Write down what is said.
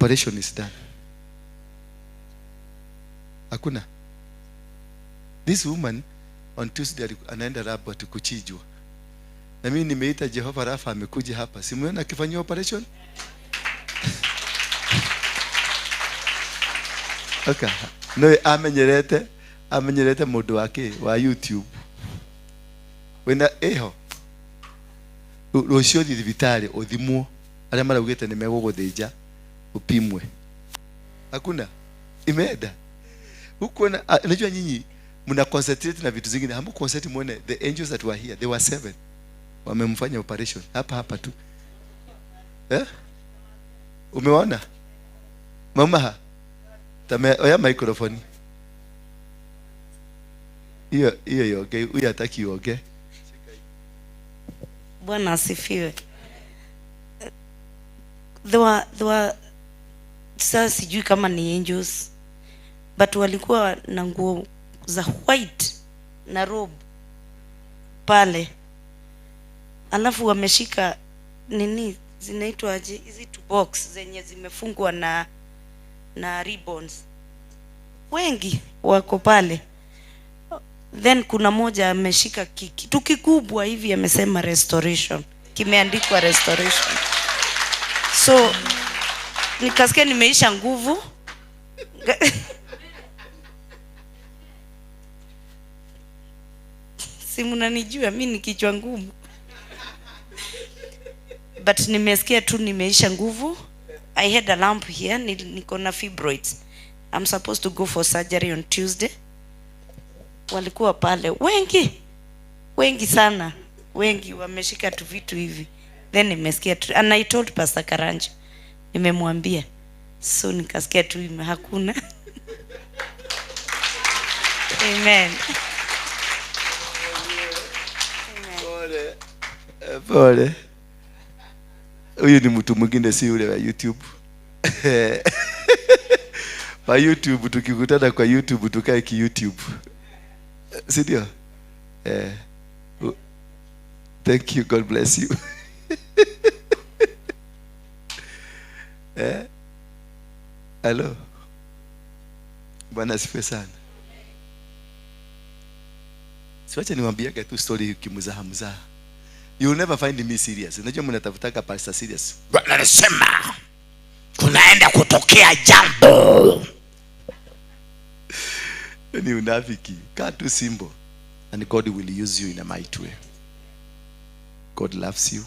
Operation is done. Hakuna. This woman on Tuesday anaenda Rabat kuchinjwa. Na mimi nimeita Jehova Rafa amekuja hapa. Simuona akifanyia operation? Okay. No amenyerete mundu wake wa YouTube. Wena eho. Rucio thi thibitari uthimwo aria maraugite ni meguguthinja upimwe. Hakuna. Imeenda. Hukuona, unajua nyinyi mna concentrate na vitu zingine, hamu concentrate muone the angels that were here, they were 7. Wamemfanya operation hapa hapa tu. Umeona? Mama, tame oya microphone. Hiyo hiyo yoge, huyu hataki yoge. Bwana asifiwe. There were sasa sijui kama ni angels, but walikuwa na nguo za white na robe pale, alafu wameshika nini zinaitwa aje hizi two box zenye zimefungwa na ribbons. Wengi wako pale. Then kuna moja ameshika kitu kikubwa hivi, amesema restoration, kimeandikwa restoration. So nikasikia nimeisha nguvu. Si mnanijua mi ni kichwa ngumu, but nimesikia tu nimeisha nguvu. I had a lump here, niko na fibroids. I'm supposed to go for surgery on Tuesday. Walikuwa pale wengi wengi sana, wengi wameshika tu vitu hivi. Then nimesikia tu, and I told Pastor Karanja, nimemwambia, so nikasikia tu hakuna. Amen. Pole. Pole. Huyu ni mtu mwingine, si yule wa YouTube. Wa YouTube tukikutana kwa YouTube tukae ki YouTube. Si ndio? Thank you, God bless you. Hello. Bwana asifiwe sana. Siwache niwaambiage tu story kimzaha mzaha. You will never find me serious. Unajua mnatafutaka pastor serious. Bwana anasema kunaenda kutokea jambo. Ni unafiki. Kaa tu simple and God will use you in a mighty way. God loves you.